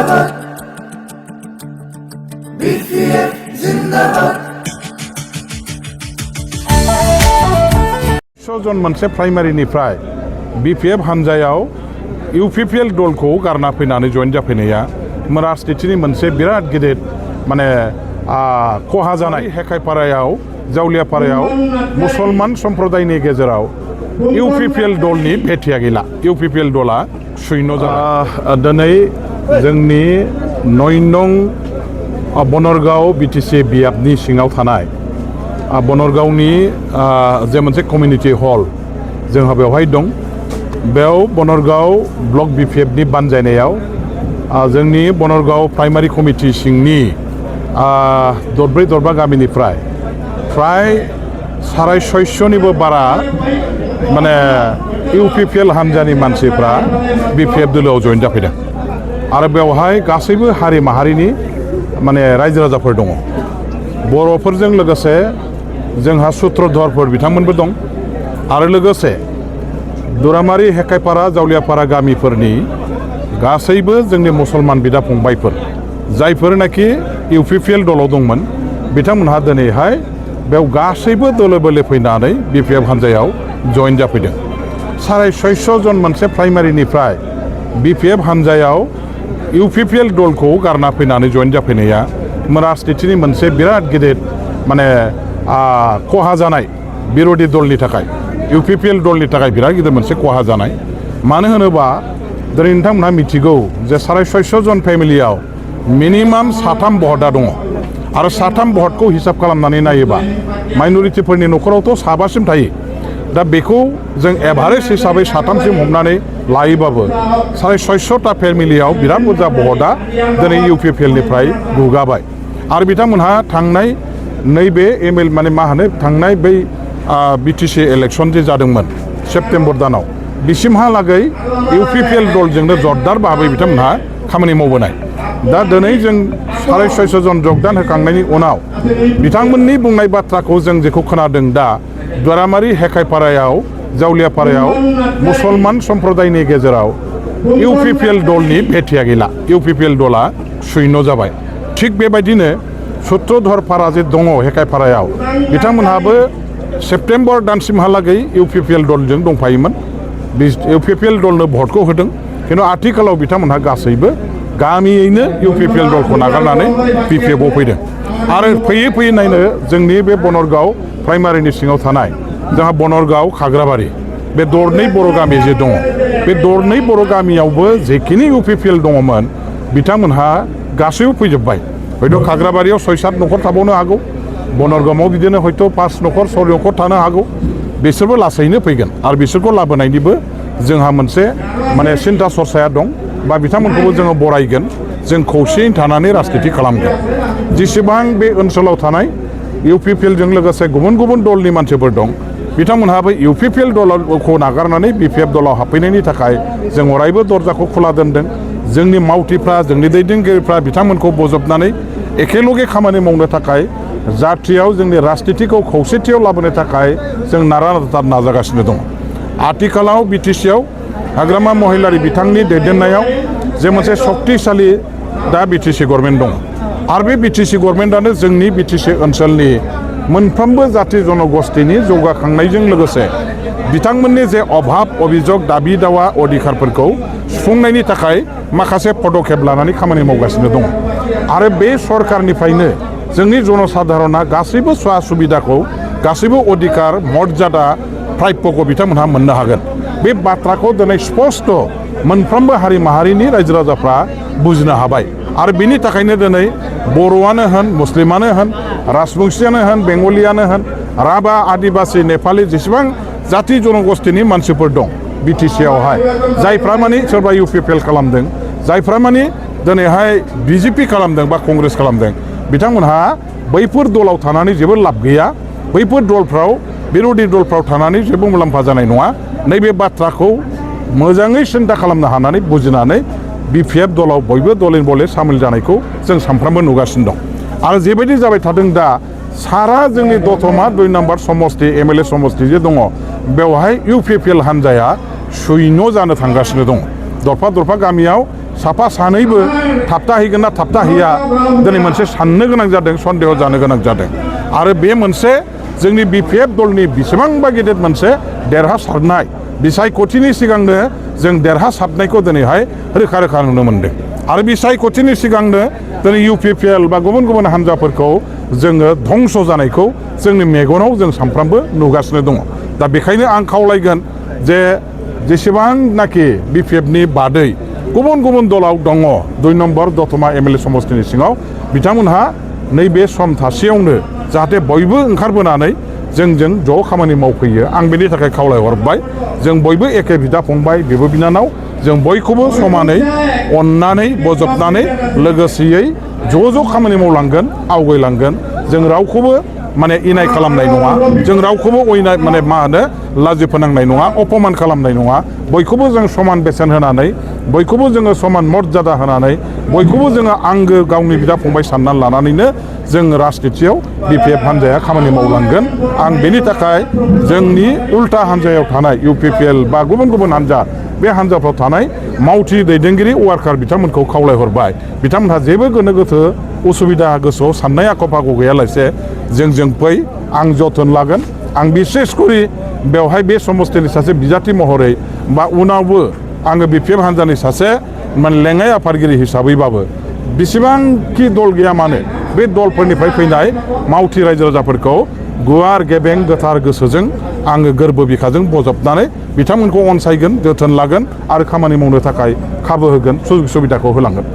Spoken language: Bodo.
जिंदाबाद BPF जिंदाबाद जन मोनसे प्राइमारिनिफ्राय BPF हानजायाव UPPL दलखौ गारना फैनानै जइन जाफैनाया राजनितिनि मोनसे बिराद गिदिर माने खहा जानाय हेखायपारायाव जावलियापारायाव मुसलमान सम्प्रदायनि गेजेराव UPPL दलनि भेटिया गैला UPPL दला शून्य जाबाय दिनै जोंनि 9 नं बनरगाव BTC बियाबनि सिङाव थानाय बनरगावनि जे मोनसे कमिउनिटि हल जोंहा बेवहाय दं बेयाव बनरगाव ब्लक BPF नि बानजायनायाव जोंनि बनरगाव प्राइमारि कमिटि सिंनि दरब्रै दरबा गामिनिफ्राय फ्राय 650 निबो बारा माने UPPL हानजानि मानसिफ्रा BPF दोलोआव जइन जाफैदों आरो बेवहाय गासैबो हारि माहारिनि माने रायजो राजाफोर दङ बर'फोरजों लोगोसे जोंहा सूत्रधरफोर बिथांमोनबो दं आरो लोगोसे दुरामारि हेखायपारा जावलियापारा गामिफोरनि गासैबो जोंनि मुसलमान बिदा फंबायफोर जायफोरनाखि UPPL दलाव दंमोन बिथांमोनहा दिनैहाय बेयाव गासैबो दोलो बोलो फैनानै BPF हानजायाव जइन जाफैदों 650 जन मोनसे प्राइमारिनिफ्राय BPF हानजायाव UPPL दलखौ गारना फैनानै जइन जाफैनाया राजनितिनि मोनसे बिराद गिदिर माने खहा जानाय बिरोधी दलनि थाखाय UPPL दलनि थाखाय बिराद गिदिर मोनसे खहा जानाय मानो होनोबा दिनै नोंथांमोनहा मिथिगौ जे 650 जन फेमिलियाव मिनिमाम 3 भटा दङ आरो 3 भटखौ हिसाब खालामनानै नायोबा माइनरिटिफोरनि न'खरावथ' साबासिम थायो दा बेखौ जों एभारेज हिसाबै 3सिम हमनानै लायोबाबो 650टा फेमिलियाव बिराद बुरजा भटा दिनै UPPL निफ्राय गुगाबाय आरो बिथांमोनहा थांनाय नैबे ML माने मा होनो थांनाय बै BTC इलेक्शन जे जादोंमोन सेप्टेम्बर दानाव बिसिमहालागै UPPL दलजोंनो जरदार भाबै बिथांमोनहा खामानि मावबोनाय दा दिनै जों 650 जन जगदान होखांनायनि उनाव बिथांमोननि बुंनाय बाथ्राखौ जों जेखौ खोनादों दा दुरामारि हेखायपारायाव जावलियापारायाव मुसलमान सम्प्रदायनि गेजेराव UPPL दलनि भेटिया गैला UPPL दला शून्य जाबाय थिग बेबायदिनो सूत्रधरपारा जे दङ हेखायपारायाव बिथांमोनहाबो सेप्टेम्बर दानसिमहालागै UPPL दलजों दंफायोमोन UPPL दलनो भटखौ होदों खिन्थु आथिखालाव बिथांमोनहा गासैबो गामियैनो UPPL दलखौ नागारनानै BPF आव फैदों आरो फैयै फैयै नायनो जोंनि बे बनरगाव प्राइमारिनि सिङाव थानाय जोंहा बनरगाव काग्राबारि बे दरनै बर' गामि जे दङ बे दरनै बर' गामियावबो जेखिनि UPPL दङमोन बिथांमोनहा गासैबो फैजोब्बाय हयथ' काग्राबारियाव 6-7 न'खर थाबावनो हागौ बनरगावआव बिदिनो हयथ' 5 न'खर 6 न'खर थानो हागौ बिसोरबो लासैनो फैगोन आरो बिसोरखौ लाबोनायनिबो जोंहा मोनसे माने सिन्था सरसाया दं बा बिथांमोनखौबो जोङो बरायगोन जों खौसेयै थानानै राजनिति खालामगोन जेसेबां बे ओनसोलाव थानाय UPPL जों लोगोसे गुबुन गुबुन दलनि मानसिफोर दं बिथांमोनहाबो UPPL दलखौ नागारनानै BPF दलाव हाबफैनायनि थाखाय जों अरायबो दरजाखौ खुला दोनदों जोंनि मावथिफ्रा जोंनि दैदेनगिरिफ्रा बिथांमोनखौ बजबनानै एखेलगे खामानि मावनो थाखाय जाथियाव जोंनि राजनितिखौ खौसेथियाव लाबोनो थाखाय जों नारा नाथा नाजागासिनो दं आथिखालाव BTC आव हाग्रामा महिलारि बिथांनि दैदेननायाव जे मोनसे शक्तिशाली दा BTC गभर्नमेन्ट दं आरो बे BTC गभर्नमेन्टआनो जोंनि BTC ओनसोलनि मोनफ्रोमबो जाति जनगोष्ठीनि जौगाखांनायजों लोगोसे बिथांमोननि जे अभाब अभियोग दाबि दावा अधिकारफोरखौ सुफुंनायनि थाखाय माखासे पदक्षेप लानानै खामानि मावगासिनो दं आरो बे सरकारनिफ्रायनो जोंनि जनसाधारणा गासैबो सुवा सुबिदाखौ गासैबो अधिकार मर्यादा प्राप्यखौ बिथांमोनहा मोननो हागोन बे बाथ्राखौ दिनै स्पष्ट मोनफ्रोमबो हारि माहारिनि रायजो राजाफ्रा बुजिनो हाबाय आरो बिनि थाखायनो दिनै बर'आनो होन मुस्लिमानो होन राजबंशियानो होन बेंगलियानो होन राभा आदिबासि नेपालि जेसेबां जाति जनगोष्ठीनि मानसिफोर दं BTC आवहाय जायफ्रा माने सोरबा UPPL खालामदों जायफ्रा माने दिनैहाय BJP खालामदों बा कंग्रेस खालामदों बिथांमोनहा बैफोर दलाव थानानै जेबो लाब गैया बैफोर दलफ्राव बिरोधी दलफ्राव थानानै जेबो मुलाम्फा जानाय नङा नैबे बाथ्राखौ मोजाङै सिन्था खालामनो हानानै बुजिनानै BPF दलाव बयबो दलें बले सामिल जानायखौ जों सानफ्रोमबो नुगासिनो दं आरो जेबायदि जाबाय थादों दा सारा जोंनि दतमा 2 नम्बर समस्ति MLA समस्ति जे दङ बेवहाय UPPL हानजाया शून्य जानो थांगासिनो दं दरफा दरफा गामियाव साफा सानैबो थाबथाहैगोन ना थाबथाहैया दिनै मोनसे साननो गोनां जादों सन्देह जानो गोनां जादों आरो बे मोनसे जोंनि BPF दलनि बेसेबांबा गेदेर मोनसे देरहासारनाय बिसायख'थिनि सिगांनो जों देरहासारनायखौ दिनैहाय रोखा रोखा नुनो मोनदों आरो बिसायख'थिनि सिगांनो दिनै UPPL बा गुबुन गुबुन हान्जाफोरखौ जोङो धंस जानायखौ जोंनि मेगनाव जों सानफ्रामबो नुगासिनो दङ दा बेखायनो आं खावलायगोन जे जेसेबांनाखि BPFनि बादै गुबुन गुबुन दलाव दङ 2 नम्बर दतमा MLA समष्टिनि सिङाव बिथांमोनहा नैबे सम थासेयावनो जाहाथे बयबो ओंखारबोनानै जोंजों ज' खामानि मावफैयो आं बेनि थाखाय खावलायहरबाय जों बयबो एखे बिदा फंबाय बिब' बिनानाव जों बयखौबो समानै अननानै बजबनानै लोगोसेयै ज' खामानि मावलांगोन आवगायलांगोन जों रावखौबो माने इनाय खालामनाय नङा जों रावखौबो अयनाय माने मा होनो लाजि फोनांनाय नङा अपमान खालामनाय नङा बयखौबो जों समान बेसेन होनानै बयखौबो जोङो समान मर्यादा होनानै बयखौबो जोङो आंगो गावनि बिदा फंबाय साननानै लानानैनो जों राजनितियाव BPF हान्जाया खामानि मावलांगोन आं बेनि थाखाय जोंनि उल्टा हान्जायाव थानाय UPPL बा गुबुन गुबुन हान्जा बे हान्जाफ्राव थानाय मावथि दैदेनगिरि वार्कार बिथांमोनखौ खावलायहरबाय बिथांमोनहा जेबो गोनो गोथो उसुबिदा गोसोआव साननाय आख' फाख' गैयालासे जों फै आं जोथोन लागोन आं बिसेसकरि बेवहाय बे समष्टिनि सासे बिजाथि महरै बा उनावबो आङो BPF हान्जानि सासे माने लेङाइ आफादगिरि हिसाबैबाबो बेसेबांखि दल गैया मानो बे दलफोरनिफ्राय फैनाय मावथि रायजो राजाफोरखौ गुवार गेबें गोथार गोसोजों आङो गोरबो बिखाजों बजबनानै बिथांमोनखौ अनसायगोन जोथोन लागोन आरो खामानि मावनो थाखाय खाबु होगोन सुजुग सुबिदाखौ होलांगोन